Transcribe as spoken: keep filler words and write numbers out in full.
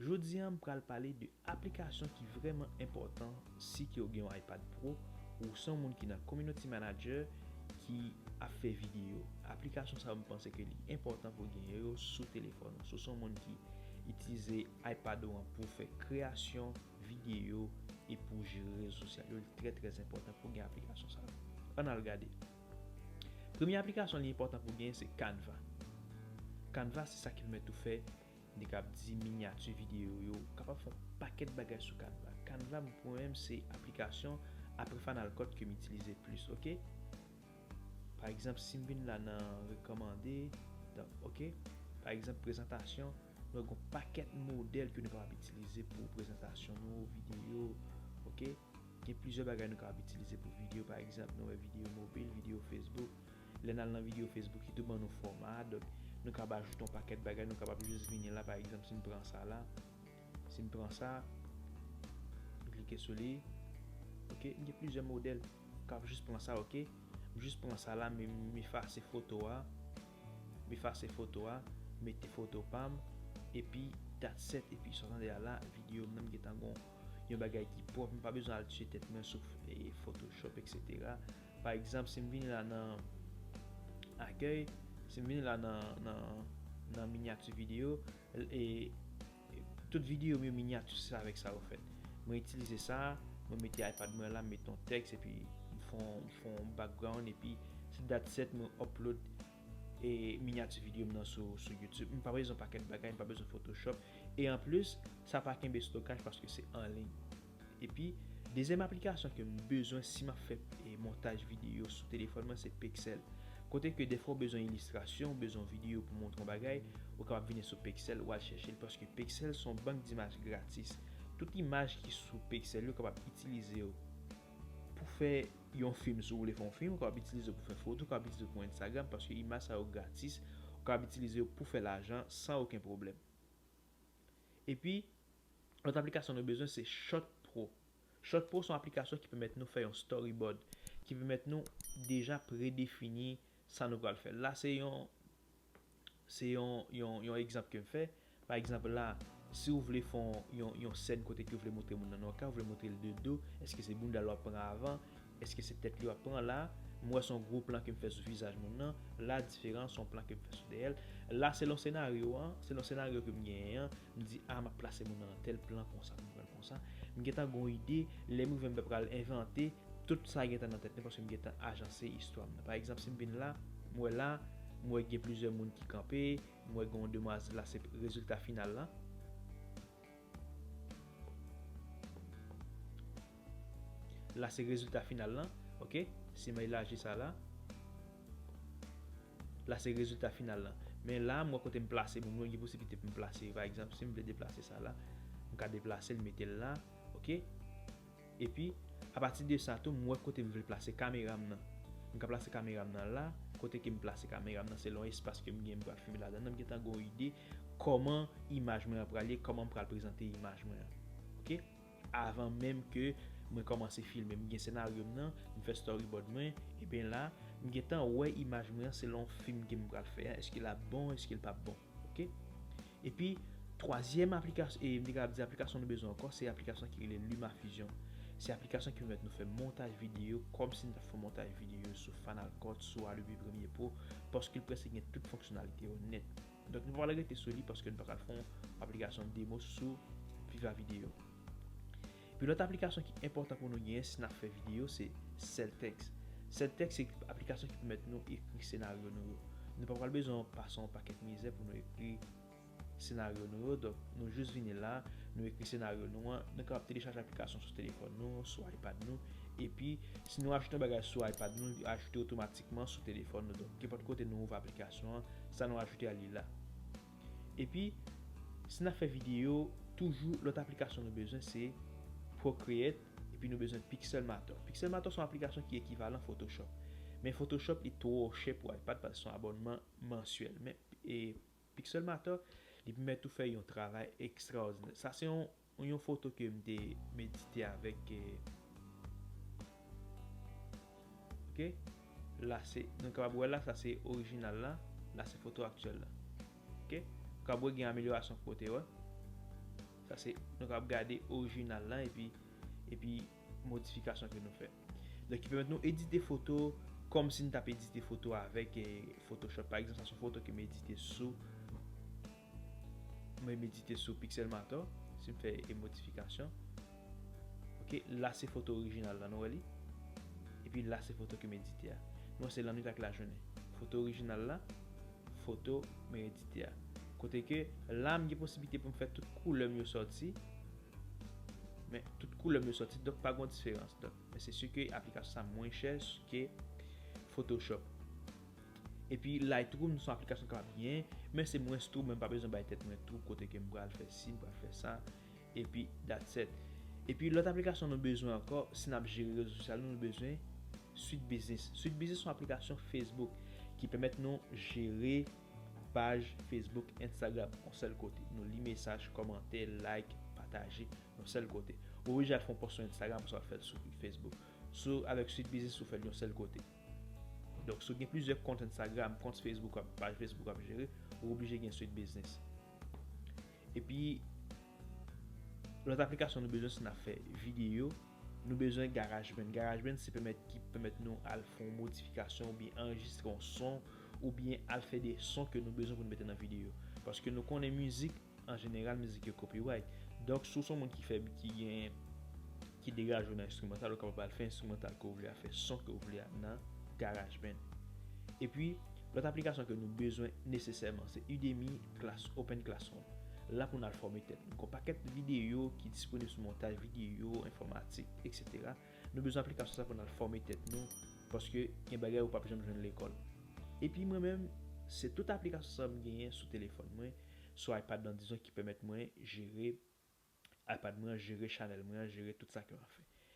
Jodi a, m pral pale de aplikasyon ki vrèman enpòtan si ke w gen yon iPad Pro ou se yon moun ki nan community manager ki ap fè videyo. Aplikasyon sa yo, m panse ke li enpòtan pou w gen yo sou telefòn ou. Si w se yon moun ki itilize iPad ou an pou fè kreyasyon videyo e pou jere rezo sosyal yo, li trè, trè enpòtan pou w gen aplikasyon sa yo. Ann al gade. Premye aplikasyon li enpòtan pou w gen, se Canva. Canva, se sa ki pèmèt ou fè, m te kab di, minyati videyo yo, ou kapab fè yon pakèt bagay sou Canva. Canva, pou mwen menm, se aplikasyon apre Final Cut ke m itilize plis, oke? Pa egzanp, si m vin la nan rekòmande, donk, oke? Pa egzanp, prezantasyon, nou gen yon pakèt modèl ke nou kapab itilize pou prezantasyon nou, videyo, oke? Gen plizyè bagay nou kapab itilize pou videyo, pa egzanp, nou wè videyo mobil, videyo Facebook. Lè n al nan videyo Facebook, li tou ban nou fòma a, donk, nou kapab ajoute yon pakèt bagay, nou kapab jis vini la, pa egzanp, si m pran sa la, si m pran sa, m klike sou li, oke, m gen plizyè modèl, m kapab jis pran sa, oke, m jis pran sa la, m, m efase foto a, m efase foto a, mete foto pa m, epi that's it, epi sa w tande a la, videyo m nan m gentan gon yon bagay ki pwòp, m pa bezwen al tiye tèt mwen sou e, Photoshop, et cetera. Pa egzanp, si m vini la nan akèy, si m vini la nan, nan, nan minyati videyo, e, e, tout videyo m yo minyati, se avèk sa yo fèt. Mwen itilize sa, mwen mete iPad mwen la, m mete yon tèks, epi m fè yon, m fè yon background, epi se that's it, mwen upload e minyati videyo m nan sou, sou YouTube. M pa bezwen pakèt bagay, m pa bezwen Photoshop. E anplis, sa pa kenbe stokaj paske se an liy. Epi, dezyèm aplikasyon ke m bezwen si m ap fè e, montaj videyo sou telefòn mwen, se Pexels. Kote ke defwa w bezwen ilistrasyon, w bezwen videyo pou montre yon bagay, ou kapab vini sou Pexels, w al chèche l, paske Pexels se yon bank dimaj gratis. Tout imaj ki sou Pexels yo kapab itilize yo pou fè yon fim, si w vle fè yon fim, ou kapab itilize pou fè foto, ou kapab itilize pou Instagram, paske imaj sa yo gratis, ou kapab itilize yo pou fè lajan san okenn pwoblèm. Epi, lòt aplikasyon nou bezwen, se Shot Pro. Shot Pro se yon aplikasyon ki pèmèt nou fè yon storyboard, ki pèmèt nou deja predefini sa nou pral fè. La, se yon, se yon, yon, yon egzanp ke m fè. Pa egzanp, la, si w vle fè yon, yon, yon sèn kote ke w vle montre moun nan nan yon kay, w vle montre l de do, èske se bounda l w ap pran avan? Èske se tèt li w ap pran? La, m wè se yon gwo plan ke m fè sou vizaj moun nan. La, diferan, se yon plan ke m fè sou dèyè l. La, selon senaryo an, selon senaryo ke m genyen an, m di, a, m ap plase moun nan nan tèl plan konsa, m pran l konsa. M gentan gon ide, lè m rive m pral envante, tout sa gentan nan tèt mwen paske m gentan ajanse istwa m nan. Pa egzanp, si m vin la, m wè la, m wè gen plizyè moun ki kanpe, m wè gen yon demwazèl la, se rezilta final la. La, se rezilta final lan, oke? Si m elaji sa la, la, se rezilta final lan. Men la, m wè kote m plase moun yo, gen posiblite pou m plase yo. Pa egzanp, si m vle deplase sa la, m ka deplase l, mete l la, oke? Epi, apati de sa tou, m wè kote m vle plase kamera m nan. M ka plase kamera m nan la, kote ke m plase kamera m nan, selon espas ke m gen, m pral filme ladan nan, m gentan gon ide kòman imaj mwen an pral ye, kòman m pral prezante imaj mwen an. Oke? Avan menm ke mwen kòmanse filme, m gen senaryo m nan, m fè storyboard mwen, ebyen la, m gentan wè imaj mwen an selon fim ke m pral fè a, èske l ap bon, èske l p ap bon. Oke? Epi, twazyèm aplikasyon, e m te ka di aplikasyon nou bezwen ankò, se aplikasyon ki rele LumaFusion. Se aplikasyon ki pèmèt nou fè montaj videyo kòmsi n t ap fè montaj videyo sou Final Cut, sou Adobe Premiere Pro, paske l prèske gen tout fonksyonalite yo nèt. Donk, nou pa pral rete sou li paske nou pa pral fè yon aplikasyon demo sou Viva Video. Epi lòt aplikasyon ki enpòtan pou nou genyen si n ap fè videyo, se Celtx. Celtx se aplikasyon ki pèmèt nou ekri senaryo nou yo. Nou pa pral bezwen pase yon pakèt mizè pou nou ekri senaryo nou yo. Donk, nou jis vini la, nou ekri senaryo nou an, nou kapab telechaje aplikasyon sou telefòn nou, sou iPad nou, epi si nou ajoute yon bagay sou iPad nou, li ajoute otomatikman sou telefòn nou. Donk, kenpòt kote nou ouvè aplikasyon an, sa nou ajoute a li la. Epi, si n ap fè videyo, toujou lòt aplikasyon nou bezwen se Procreate, epi nou bezwen Pixelmator. Pixelmator se yon aplikasyon ki ekivalan Photoshop. Men Photoshop li twò chè pou iPad paske se yon abònman mansyèl. Men, e, Pixelmator, li pèmèt ou fè yon travay ekstraòdinè. Sa se yon, yon foto ke m te medite avèk, e, oke? La se, nou kapab wè la, sa se orijinal la, la se foto aktyèl la. Oke? Ou kapab wè gen amelyorasyon kote, wè. Se, nou kapab gade orijinal lan epi, epi modifikasyon ke nou fè. Donk, ki pèmèt nou edite foto kòmsi n t ap edite foto avèk eh, Photoshop. Pa egzanp, sa se yon foto ke m edite sou, mwen m edite sou Pixelmator, si m fè e modifikasyon. Ok, la se foto orijinal la, nou wè li. Epi la se foto ke m edite a. Nou wè se lannuit ak lajounen. Foto orijinal la, foto mwen edite a. Kote ke la m gen posiblite pou m fè tout koulè m yo sòti. Men tout koulè m yo sòti, donk pa gen diferans. Donk, men se si ke aplikasyon sa mwen chè ke Photoshop. Epi Lightroom, se yon aplikasyon k ap byen, men se mwens twouble, mwen pa bezwen bay tèt mwen twouble kote ke m pral fè si, m pral fè sa, epi that's it. Epi lòt aplikasyon nou bezwen ankò, si n ap jere rezo sosyal nou, nou bezwen Suite Business. Suite Business se yon aplikasyon Facebook ki pèmèt nou jere paj Facebook, Instagram, yon sèl kote. Nou li mesaj, kòmantè, like, pataje, yon sèl kote. Ou pa oblije al fè yon post sou Instagram, pou sa w al fè l sou Facebook. Sou, avèk Suite Business, ou fè l yon sèl kote. Donk, si w gen plizyè kont Instagram, kont Facebook, w ap, paj Facebook w ap jere, ou oblije gen Suite Business. Epi, lòt aplikasyon nou bezwen si n ap fè videyo, nou bezwen GarageBand. GarageBand se pèmèt ki pèmèt nou al fè yon modifikasyon oubyen anrejistre yon son oubyen al fè de son ke nou bezwen pou nou mete nan videyo. Paske nou konnen mizik, an jeneral, mizik yo copyright. Donk, si w se yon moun ki fè, ki gen, ki degaje w nan enstrimantal, ou kapab al fè enstrimantal ke w vle a, fè son ke w vle a nan GarageBand. Epi, lòt aplikasyon ke nou bezwen nesesèman, se Udemy Class, Open Classroom. La pou n al fòme tèt nou. Gen yon pakèt videyo ki disponib sou montaj videyo, enfòmatik, etsetera. Nou bezwen aplikasyon sa pou n al fòme tèt nou, paske gen bagay ou p ap janm jwenn lekòl. Epi mwen menm, se tout aplikasyon sa m genyen sou telefòn mwen, sou iPad lan, dizon, ki pèmèt mwen jere iPad mwen an, jere chanèl mwen an, jere tout sa ke m ap fè.